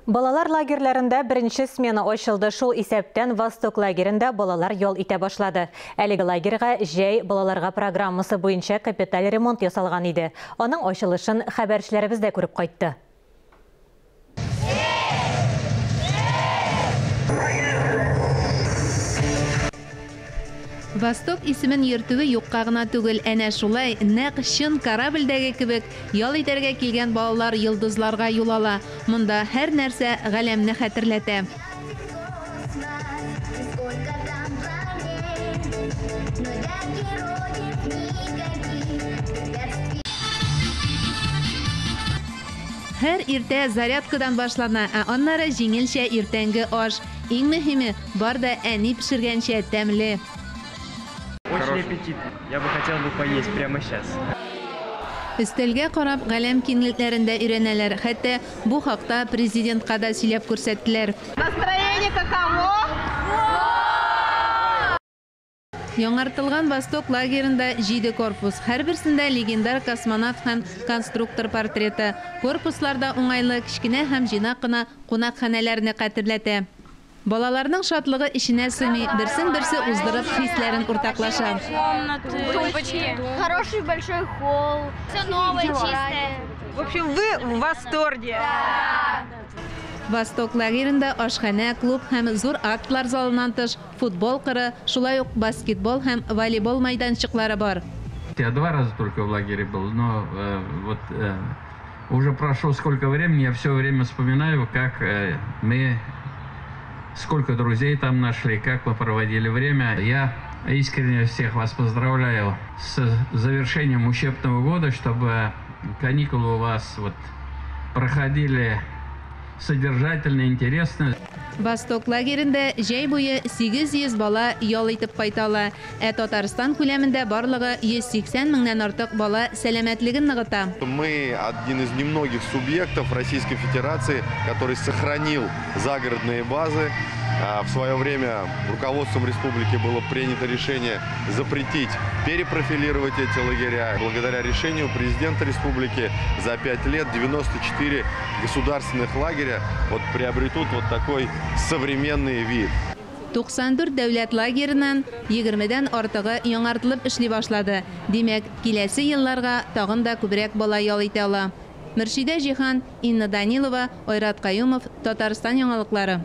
Балалар лагерьларында беренче смена ачылды. Шул исәптән Восток лагеренда балалар ял итә башлады. Әлеге лагерьга «Җәй балаларга» программасы буенча капиталь ремонт ясалган иде. Аның ачылышын хәбәрчеләребез дә күреп кайтты. Восток исемен йөртүе юкка гына түгел. Әнә шулай, нәкъ чын корабльдәге кебек, ял итәргә килгән балалар йолдызларга юл ала. Монда һәр нәрсә галәмне хәтерләтә. Һәр иртә зарядкадан башлана, ә аннары җиңелчә иртәнге аш. Иң мөһиме, бар да әни пешергәнчә тәмле. Очень аппетитно. Я бы хотел бы поесть прямо сейчас. Өстәлгә карап, галәм киңлекләрен дә өйрәнәләр. Хәтта бу хакта президентка да сөйләп күрсәттеләр. Настроение каково? Яңартылган Восток лагеренда җиде корпус. Һәрберсендә легендар космонавт һәм конструктор портреты. Корпуслар да уңайлы, кечкенә һәм җыйнак кына кунакханәләрне кадерләтә. Балаларның шатлыгы эченә сыймый, берсен-берсе уздырып хисләрен уртаклаша. Хороший большой холл. Все новое, чистое. В общем, вы в восторге. Восток лагеренда ашханә, клуб һәм зур актлар залыннан тыш футбол кыры, шулай ук баскетбол һәм волейбол мәйданчыклары бар. Я два раза только в лагере был, но вот уже прошло сколько времени, я все время вспоминаю, как мы, сколько друзей там нашли, как мы проводили время. Я искренне всех вас поздравляю с завершением учебного года, чтобы каникулы у вас вот проходили содержательно, интересно. Восток лагеренда җәй буе 800 бала ял итеп кайта ала. Ә Татарстан күләмендә барлыгы 180 меңнән артык бала сәламәтлеген ныгыта. Мы один из немногих субъектов Российской Федерации, который сохранил загородные базы. В свое время руководством республики было принято решение запретить перепрофилировать эти лагеря. Благодаря решению президента республики за 5 лет 94 государственных лагеря вот приобретут вот такой современный вид. 94 дәүләт лагереннан 20дән артыгы яңартылып эшли башлады. Димәк, киләсе елларга тагын да күбрәк бала ял итә ала. Мөршидә Җиһан, Инна Данилова, Айрат Каюмов, Татарстан яңалыклары.